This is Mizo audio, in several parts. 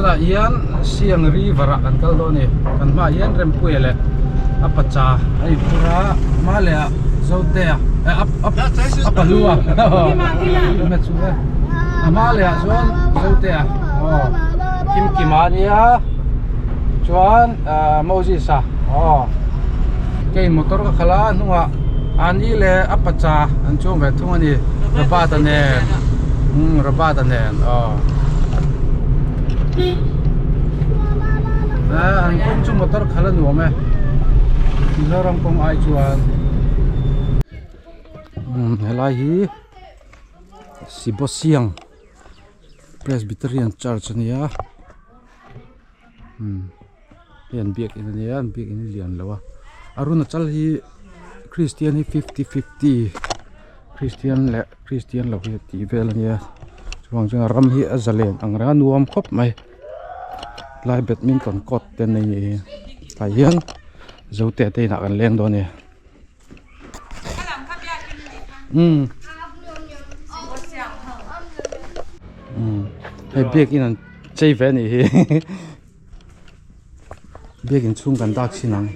Tunah hian Siang River ah kan kal dawn a ni. Kan hmaah hian Rempuia leh a pacha a inphur a, hma leh ah Zotea eh a a pahlua a hma leh ah chuan Zotea aw Kimkima a nia chuan ah Moses-a aw kei motor ka khalh a hnungah Ani leh a pacha an chuang ve thung a ni Robert-a nen umm Robert-a nen aw ah an kawng chu motor khalh a nuam e Mizoram kawng ai chuan umm helai hi Sibosiang Presbyterian Church a nia umm. Hei an biakin a nia an biakin hi lian lo a Arunachal hi Christian hi 50-50 Christian leh Christian lo hi tih vel a nia chuvang chuan a ram hi a zalen ang reng a nuam khawp mai tlai badminton court te an nei a ni tah hian zote te inah kan leng dawn a ni. Hei biakin an chei ve a nih hi biakin chhung kan dak chhin ang.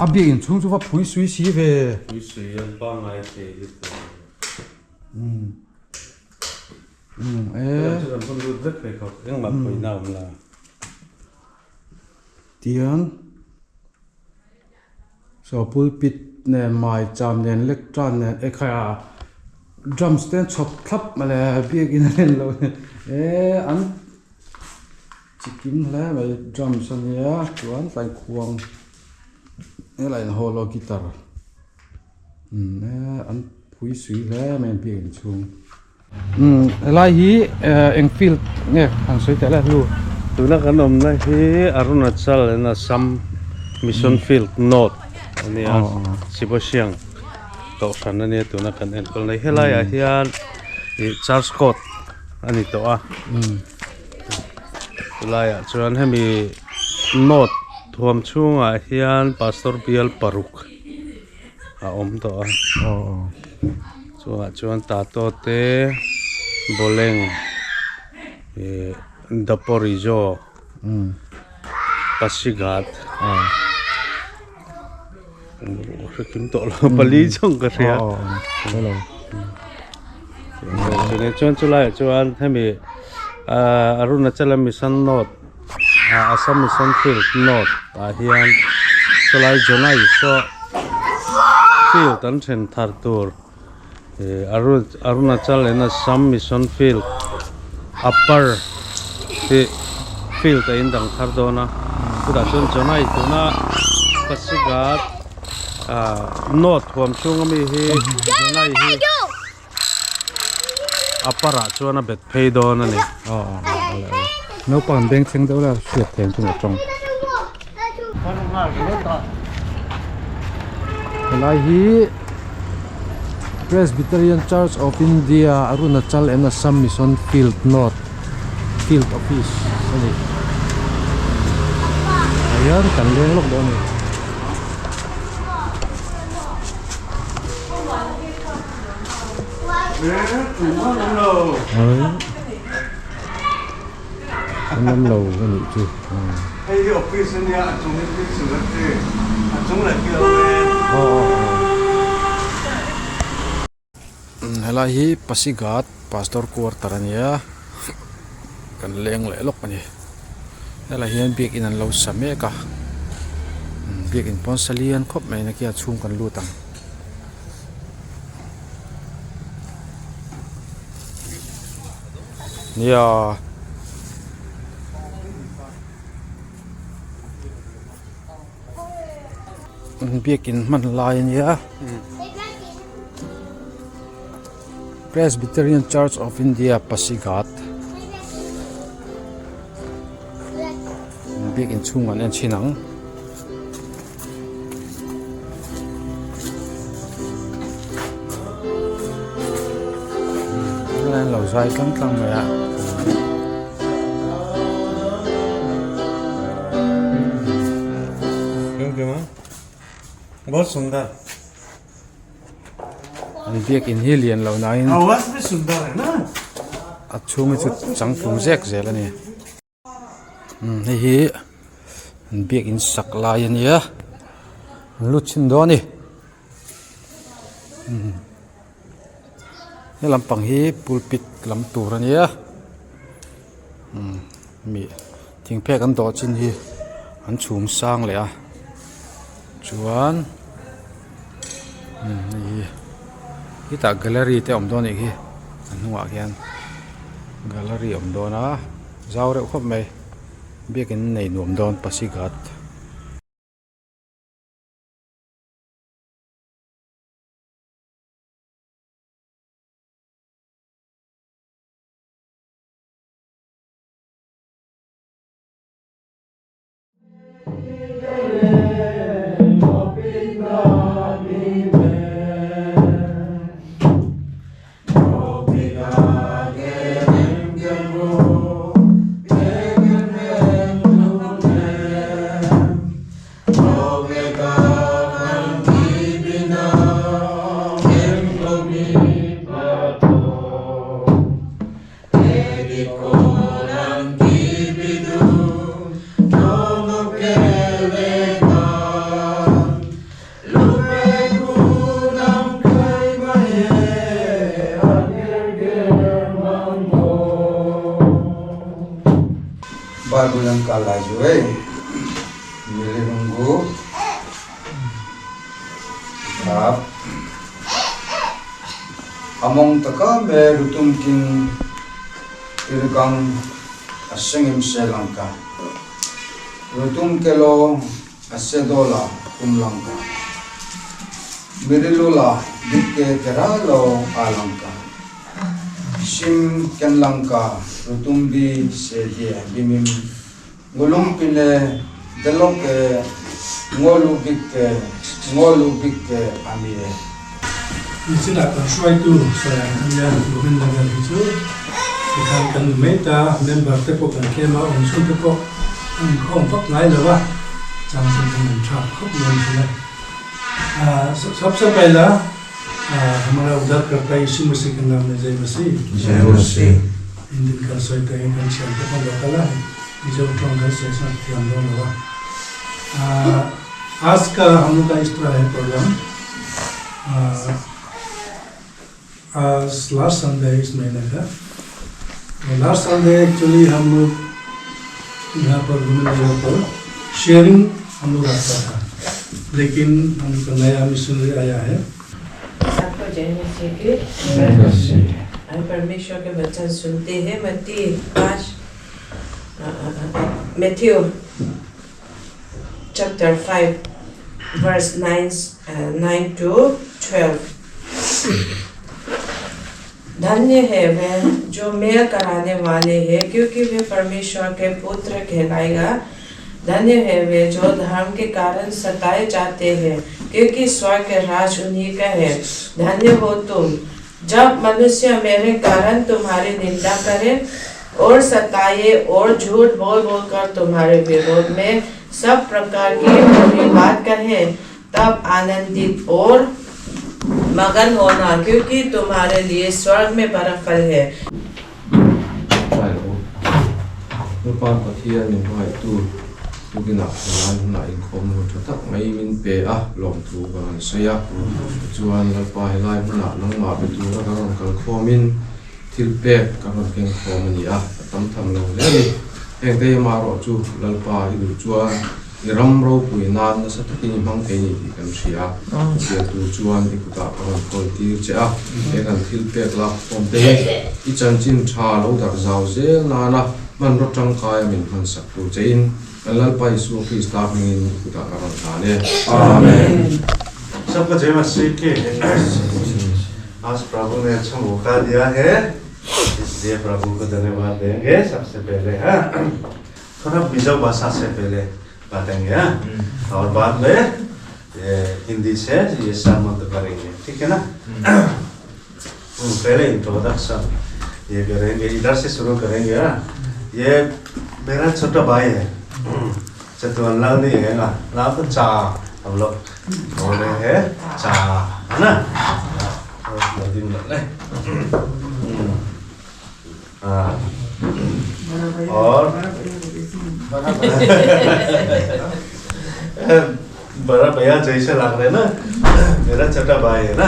A biakin chhung chu va phui sui si ve. Tiang saw pulpit nen maicham nen lectern nen ekhai a drums te an chhawp thlap mawle biakin a len loh nen eee an chikim hle mai drums a nia chuan tlai khuang helai in hall a guitar umm eee an phui sui hle mai an biakin chhung. Umm helai hi eng field nge han sawi teh le hlu. Tuna kan awmna hi Arunachal and Assam Mission Field North a nia Sibosiang kohhran a nia tuna kan enkawl na hi helaiah hian ih church court a ni tawh a chulaiah chuan hemi North thuam chhungah hian Pastor bial paruk. a awm tawh a chungah chuan tato te bawleng ihh daporizo pasighat hre kim tawh lo pali chauh ka hria chuan chulaiah chuan hemi ahh Arunachala mission north Assam Mission Field North ah hian chulai Jonai saw field an then thar tur ih Arunachal and Assam Mission Field Upper tih field a indang thar dawn a chutah chuan Jonai tuna Pasighat ah North huam chhung ami hi Jonai hi. A parah chuan a bet phei dawn a ni. Naupang an beng thleng deuh la hriat theih ang chu maw tawng. Helai hi Presbyterian Church of India Arunachal and Assam Mission Field North Field Office a ni. Tah hian kan leng lawk dawn a ni. An awm lo a nih chu. Hei hi office a nia a chung hi principal a ti a chung leh khi a awm e. Helai hi Pasighat Pastor quarter a nia kan leng leh lawk a ni helai hian biakin an lo sa mek a biakin pawn sa lian khawp mai na khi a chhung kan lut ang. Nia biakin hman lai a nia Presbyterian Church of India Pasighat biakin chhung an en chhin ang. An lo zai tlang tlang mai a. Bahut sundar. An biakin hi lian lo nain a chhung hi chu changtlung zek zel a ni. Umm hei hi an biakin sak lai a nia an lut chhin dawn a ni. Umm he lampang hi pulpit lam tur a nia umm mi thingphek an dawh chin hi an chhum sang leh a chuan umm hei hi hetah gallery te a awm dawn a nih hi a hnungah khian gallery a awm dawn a zau reuh khawp mai biakin nei nuam dawn pasighat. Bible an kal lai chu ei milirungu thap among taka me rutum king irgang asengim se langka rutum kelo asedola kum langka mirilula dikke keralo alangka Sim Kenlangka Rutumbi Sehie Bimim Ngulungpine Deloke Ngolubike Ngolubike Amie. Nichinah kan hruaitu sawi ang hian Women Level hi chu tikhan kan nu mai ta, member te pawh kan tlem a, awm chhung te pawh an inkhawm vak ngai lo a, chang chang hian an tha khawp mai an hrilh a. Sabse pehla हमारा उद्धारकर्ता यीशु मसीह के नाम में जय मसीह। जय मसीह। Indian kan sawi te hi kan thiam te pawh lo kal a, Mizo tawng kan sawi chuan thiam dawn lo a. आज का हम लोग का इस तरह है प्रोग्राम। आज लास्ट संडे है इस महीने का। तो last Sunday actually हम लोग यहाँ पर घूमने जगह पर शेयरिंग हम लोग रखता था, लेकिन हम लोग का नया मिशनरी आया है। सबको जय मसीह की। हम परमेश्वर के वचन सुनते हैं। मत्ती 5, Matthew chapter 5 verse 9 to 12। धन्य है वे जो मेल कराने वाले हैं, क्योंकि वे परमेश्वर के पुत्र कहलाएगा। धन्य है वे जो धर्म के कारण सताए जाते हैं, क्योंकि स्वर्ग के राज उन्हीं का है। धन्य हो तुम जब मनुष्य मेरे कारण तुम्हारी निंदा करे और सताए और झूठ बोल बोल कर तुम्हारे विरोध में सब प्रकार की बुरी बात कहे, तब आनंदित और मगन होना, क्योंकि तुम्हारे लिए स्वर्ग में बड़ा फल है। Lalpa Pathian min hmangaihtu tukinah helai hmunah inkhawmna hun tha tak mai min pe a, lawmthu ka rawn sawi a. Tichuan Lalpa helai hmunah nangmah be tura ka rawn kal khawmin thil pek ka rawn keng khawm a ni a, a tam tham lo hle a ni. Heng te hi amaherawh chu Lalpa i duh chuan i ram ropui nan nasa takin i hmang thei a ni tih kan hria. Chutiang tur chuan i kutah ka rawn kawl tir che a, he kan thil pek lak khawm te hi i chanchin tha lo darh zau zel nana hmanraw tangkaia min hman sak tur che in kan Lalpa Isua Krista hmingin i kutah ka rawn hlan e. Amen. Sabka Jai Masih ki आज प्रभु ने अच्छा मौका दिया है, इसलिए प्रभु को धन्यवाद देंगे। सबसे पहले हाँ थोड़ा मिजो भाषा से पहले बताएंगे हाँ, और बाद में ये हिंदी से ये सहमत करेंगे, ठीक है ना। पहले इंट्रोडक्शन ये करेंगे, इधर से शुरू करेंगे हाँ। ये मेरा छोटा भाई है, चतुअल्ला नहीं है ना, ना तो चा हम लोग बोल रहे हैं चा है ना। Lo ding leh le. हाँ और बड़ा भैया जैसे लग रहे ना मेरा छोटा भाई है ना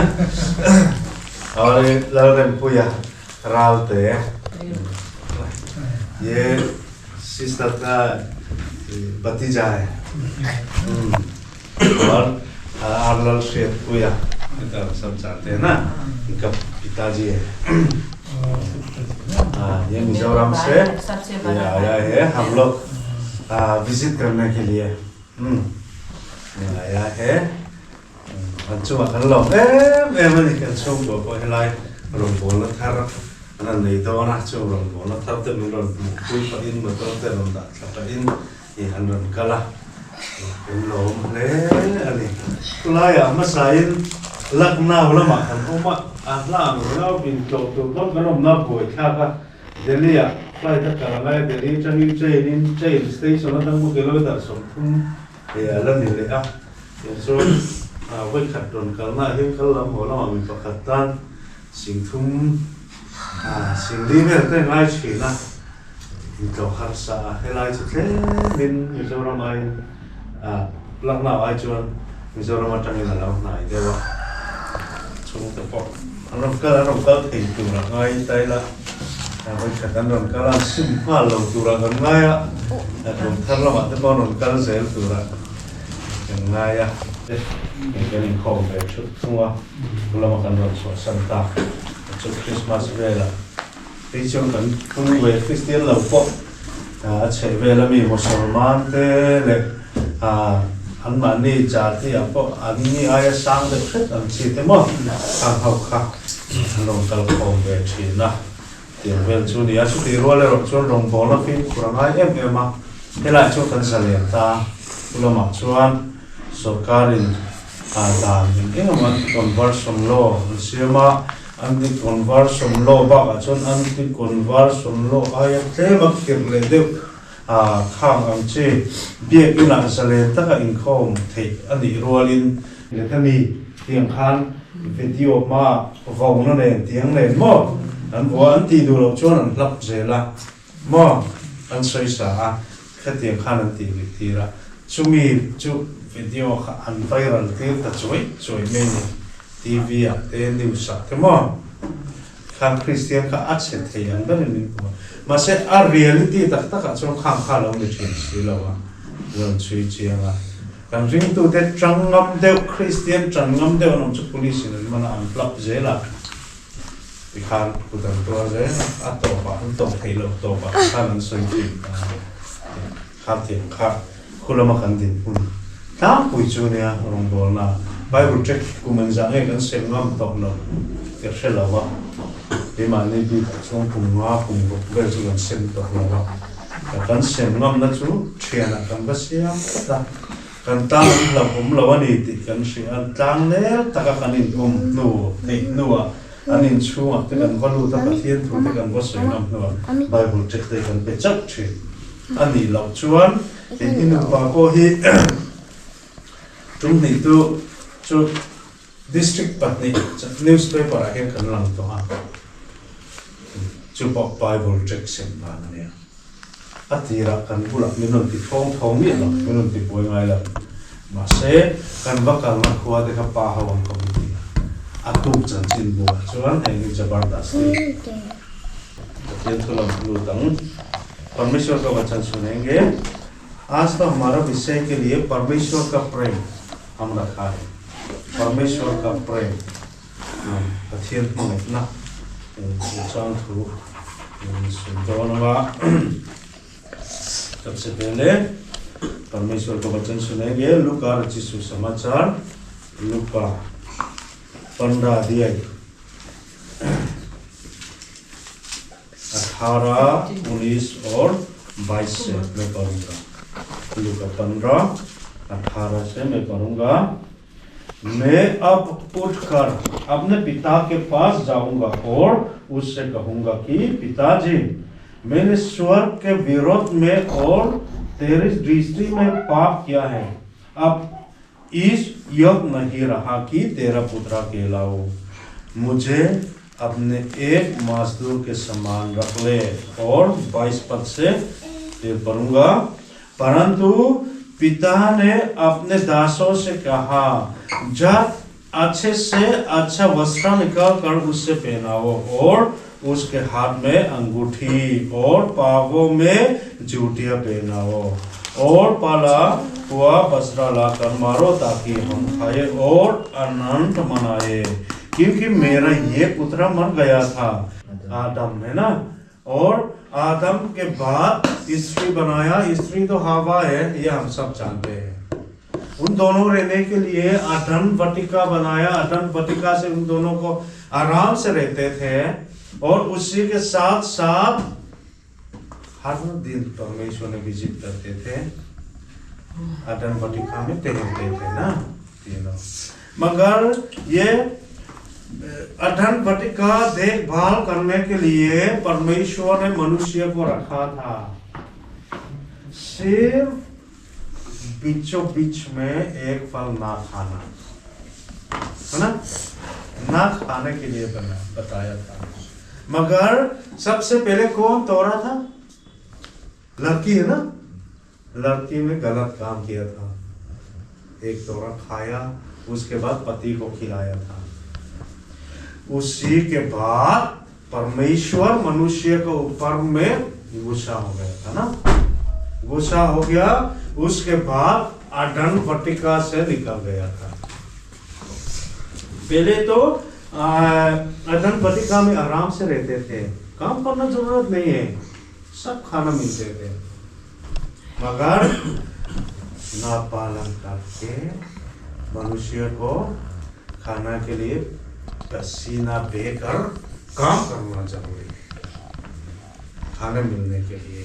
और लालरेमपुया रालते ये सिस्टर का भतीजा है और आरलाल शेख पुया सब जानते हैं ना इनका पिताजी है हाँ ये मिजोरम से ये आया है हम लोग विजिट करने के लिए आया है an chungah kan lawm em em a ni kan chhungkua pawh helai rawngbawlna thar an rawn nei dawn a chung rawngbawlna thar te min rawn hmuhpui pahin motor te rawn dah thla pahin ih an rawn kal a kan lawm hle a ni khulaiah hmasain Lucknow lamah kan awm a a hla ang riau in tlawh tur pawn kan awmna buai thlak a Delhi ah flight a kal angai a Delhi atangin train in train station atang pawh kilometer 30 Hei a la ni leh a, tichuan vawikhat rawn kalna ah hian kal lam haw lamah mi pakhat tan singthum singli vel te ngai thin a, intlawh harsa a, helai chu tlemin Mizoram aiin Lucknow ai chuan Mizoram atangin a lo hnai deuh a, chhungte pawh an rawn kal an rawn kal thei tur a ngai ta ila, vawikhat an rawn kal a, an sim nghal lo turah kan ngai a. Kum thar lamah te pawh rawn kal zel tura kan ngai a. Hei kan inkhawm ve thut thung a, chu lama kan rawn chhuahsan ta chu Krismas velah phei chuan kan phung ve Kristian lo pawh a chheh vel ami Mosolman te leh anmahni jati ah pawh anni aia sang deuh hret ang chi te maw khang ho kha an rawn kal khawm ve thin a. Tiang vel chu nia, chutih rual erawh chuan rawngbawlna fimkhur a ngai em em a, helaiah chuan kan zalen ta, chu lamah chuan sorkarin dan eng eng emaw anti-conversion law an siam a, anti-conversion law bakah chuan anti-conversion law aia tlem a khirh leh deuh khang ang chi biakinah zalen taka inkhawm theih a nih rualin Lethani tiang khan video hma vauna nen tiang nen maw an vua an tih duh loh chuan an hlap zel a maw an sawi sa a khatiang khan an tih rih tir a chumi chu video kha an viral tir ta chuai chuai mai a ni TV ah te news ah te maw khan Kristian kha a chhe thei ang berin min hmu a mahse a reality tak tak ah chuan khang kha a lo ni thin si lo a rawn chhui chiang a. Kan ringtute tang ngam deuh, Kristian tang ngam deuh an awm chu Police in an man a, an hlap zel a, tikhan kut an tuar zel a, a tawpah an tawp theih loh tawpah tikhan an sawi thin ta a, kha tiang kha khu lama kan dinhmun tlangpui chu nia rawngbawlna Bible check kum an zah nge kan sem ngam tawh lo ka hre lo a, keimahni bikah chuan kum nga kum ruk vel chu kan sem tawh lo a. Kan sem ngamna chu thianah kan va siam phawt a, kan tlang an hlauhawm lo a ni tih kan hria a, tlang nel taka kan inawm hnu theih hnuah an inchhungah te kan va lut a, Pathian thu te kan va sawi ngam hnuah Bible check te kan pe chauh thin a nih loh chuan eng i nupa pawh hi tum hnih tu chu District pahnih newspaper ah hian kan lang tawh a, chu pawh Bible check sem dan a nia. A tirah kan bulah min rawn ti thawng thawng miah lo, min rawn ti buai ngai lo. Mahse, kan va kalna khua te kha pa ho ang ka hmu ti a, a tuk chanchin buah chuan heng hi Jabardasti Pathian thu lam lut ang. Parmeshwar ka vachan sunenge, Aaj to hamara vishay ke liye Parmeshwar ka prem. Ham rakha hai. Parmeshwar ka prem Pathian hmangaihna chungchang thu sawi dawn anga sabse pehle Parmeshwar ka vachan sunenge Luka rachit susamachar Luka 15 adhyay 18 19 और 22 से मैं पढ़ूंगा लूका 15 18 से मैं पढ़ूंगा मैं अब उठकर अपने पिता के पास जाऊंगा और उससे कहूंगा कि पिताजी मैंने स्वर्ग के विरोध में और तेरी दृष्टि में पाप किया है अब इस योग नहीं रहा कि तेरा पुत्र कहलाऊं। मुझे अपने एक मजदूर के समान रख ले और 22 पद से फिर पढ़ूंगा। परंतु पिता ने अपने दासों से कहा, जा अच्छे से अच्छा वस्त्र निकाल कर उसे पहनाओ और उसके हाथ में अंगूठी और पावों में जूतियां पहनाओ और पाला हुआ बसरा लाकर मारो ताकि हम खाए और आनंद मनाए, क्योंकि मेरा ये पुत्र मर गया था। आदम है ना, और आदम के बाद स्त्री बनाया, स्त्री तो हवा है, ये हम सब जानते हैं। उन दोनों रहने के लिए अदन वाटिका बनाया। अदन वाटिका से उन दोनों को आराम से रहते थे और उसी के साथ साथ हर दिन परमेश्वर ने विजिट करते थे, अदन वाटिका में टहलते थे ना तीनों। मगर ये अदन वाटिका देखभाल करने के लिए परमेश्वर ने मनुष्य को रखा था। सिर्फ बीचों बीच में एक फल ना खाना, है ना, ना खाने के लिए बना बताया था। मगर सबसे पहले कौन तोड़ा था? लड़की है ना, लड़की ने गलत काम किया था, एक तोड़ा खाया, उसके बाद पति को खिलाया था। उसी के बाद परमेश्वर मनुष्य के ऊपर में गुस्सा हो गया था ना, गुस्सा हो गया। उसके बाद अदन वाटिका से निकल गया था। पहले तो अदन वाटिका में आराम से रहते थे, काम करना जरूरत नहीं है, सब खाना मिलते थे। मगर ना पालन करके मनुष्य को खाना के लिए पसीना बहकर काम करना जरूरी है। खाना मिलने के लिए,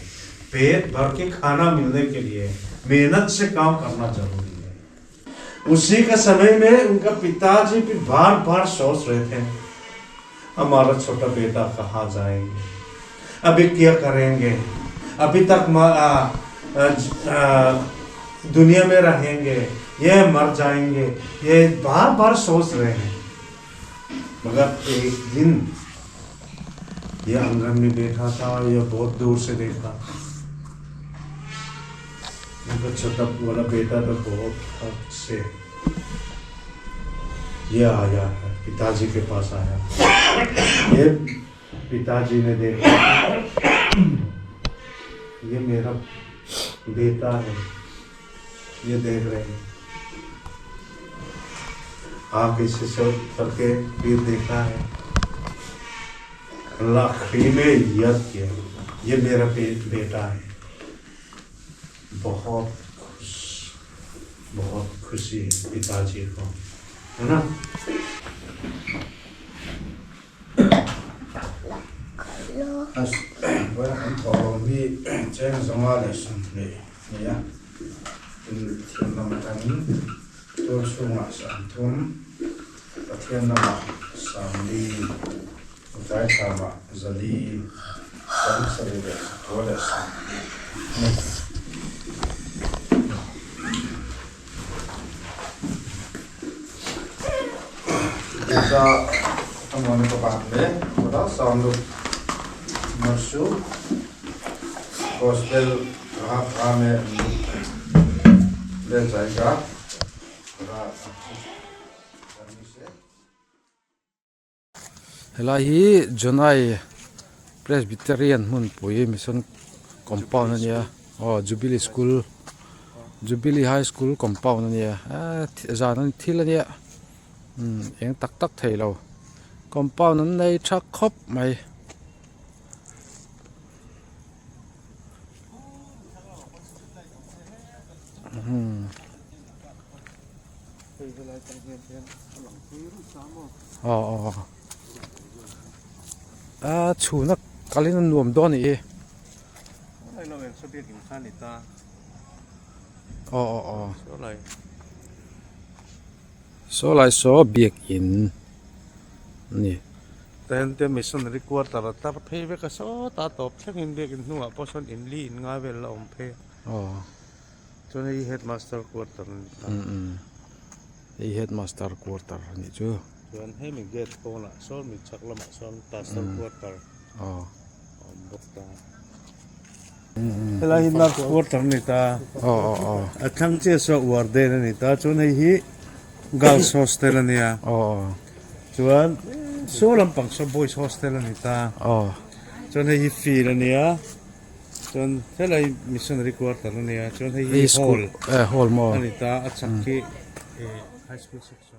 पेट भर के खाना मिलने के लिए मेहनत से काम करना जरूरी है। उसी के समय में उनका पिताजी भी बार बार सोच रहे थे, हमारा छोटा बेटा कहाँ जाएंगे, अभी क्या करेंगे, अभी तक दुनिया में रहेंगे, ये मर जाएंगे, ये बार बार सोच रहे हैं। मगर एक दिन ये आंगन में बैठा था, ये बहुत दूर से देखा, उनका छोटा वाला बेटा तो बहुत हद से ये आया है, पिताजी के पास आया। ये पिताजी ने देखा, ये मेरा बेटा है, ये देख रहे हैं। आगे से सब करके फिर देखा है, आखिरी में याद किया, ये मेरा बेटा है। बहुत खुश, बहुत खुशी है पिताजी को, है ना। Gospel कहाँ में ले जाएगा थोड़ा। Helai hi Jonai Presbyterian hmunpui mission compound a nia aw Jubilee school Jubilee high school compound a nia eee zan an thil a nia umm eng tak tak thei lo compound an nei tha khawp mai. Aw aw a chhuna kalin a nuam dawn a nih hi aw aw aw saw lai saw biakin a ni. Ten te missionary quarter a tar phei vek a sawtah tawp thlengin biakin hnungah pawh sawn in li in ngai vel a awm phei a. Aw. Chuan hei headmaster quarter a ni ta. Umm hei headmaster quarter a nih chu. Chuan hemi gate pawnah sawn mi chhak lamah sawn pastor quarter a awm bawk ta. Helai hi nurse quarter a ni ta. A thlang chiah saw warden a ni ta. Chuan hei hi girls hostel a nia. Chuan saw lampang saw boys hostel a ni ta. Chuan hei hi field a nia. Chuan helai missionary quarter a nia. Chuan hei hi hall a ni ta. A chhak hi high school section.